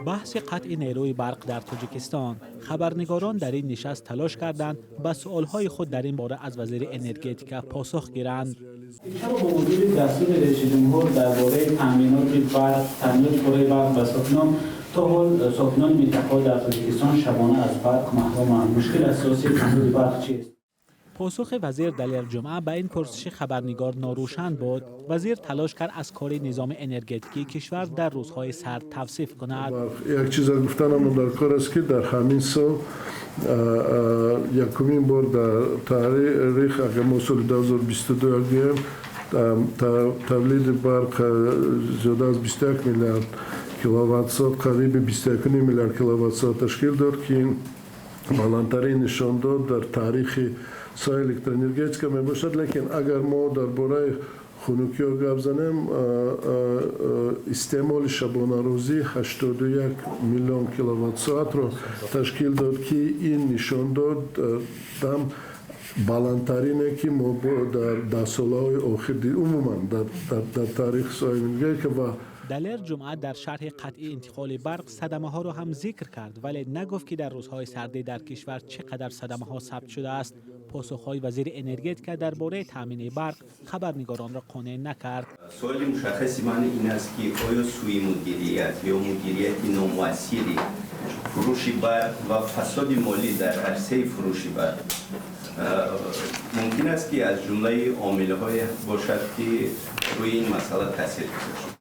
Баҳси қатъи нерӯи барқ дар Тоҷикистон. Хабарнигорон дар ин нишаст талош карданд, ба суолҳои худ дар ин бора аз вазири энергетика посух гиранд. Чаро бо вуҷуди дастури раисиҷумҳур дар бораи таъминоти барқ, таъминоти пурраи барқ ба сокинон, то ҳол сокинони минтақаҳо дар Тоҷикистон шабона аз барқ маҳруманд? Мушкили асосии камбуди барқ чист? Посухи вазир Далер Ҷумъа ба ин пурсиши хабарнигор норӯшан буд. Вазир талош кард, аз кори низоми энергетикии кишвар дар рӯзҳои сард тавсиф кунад. Як чиза гуфтанамон дар кор аст, ки дар ҳамин сол якумин бор дар таърих, агар мо соли 2022 гӯем, тавлиди барқ зиёда аз 21 миллиард киловатт-соат, қариби 21 миллиард киловатт-соат ташкил дод, ки ин баландтарин нишондод дар таърихи соҳаи электроэнергетика мебошад. Лекин агар мо дар бораи хунукиҳо гап занем, истеъмоли шабонарӯзӣ 81 миллион киловатт-соатро ташкил дод, ки ин нишондод дам баландтарине, ки мо дар даҳсолаҳои охир, умуман дар таърихи соҳаи энергетика ва Далер Ҷумъа дар шарҳи қатъи интиқоли барқ садамаҳоро ҳам зикр кард, вале нагуфт, ки дар рӯзҳои сардӣ дар кишвар чӣ қадар садамаҳо сабт шудааст. Посухҳои вазири энергетика дар бораи таъмини барқ хабарнигоронро қонеъ накард. Суоли мушаххаси ман ин аст, ки оё сӯи мудирият ё мудирияти номуассири фурӯши барқ ва фасоди молӣ дар арсаи фурӯши барқ мумкин аст, ки аз ҷумлаи омилҳое бошад, ки рӯи ин масъала таъсир гузошт?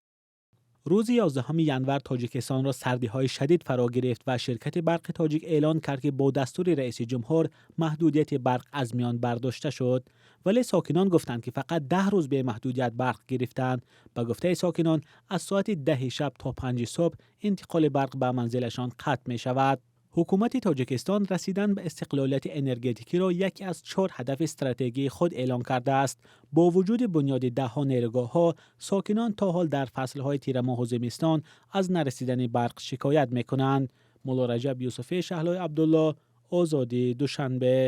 Рӯзи 11 январ Тоҷикистонро сардиҳои шадид фаро гирифт ва ширкати Барқи Тоҷик эълон кард, ки бо дастури раиси ҷумҳур маҳдудияти барқ аз миён бардошта шуд. Вале сокинон гуфтанд, ки фақат 10 рӯз бемаҳдудият барқ гирифтанд. Ба гуфтаи сокинон, аз соати 10-и шаб то 5-и субҳ интиқоли барқ ба манзилашон қатъ мешавад. Ҳукумати Тоҷикистон расидан ба истиқлолияти энергетикиро яке аз чор ҳадафи стратегии худ эълон кардааст. Бо вуҷуди бунёди даҳҳо нерӯгоҳҳо, сокинон то ҳол дар фаслҳои тирамоҳу зимистон аз нарасидани барқ шикоят мекунанд. Мулло Раҷаб Юсуфӣ, Шаҳлои Абдулло, Озодӣ, Душанбе.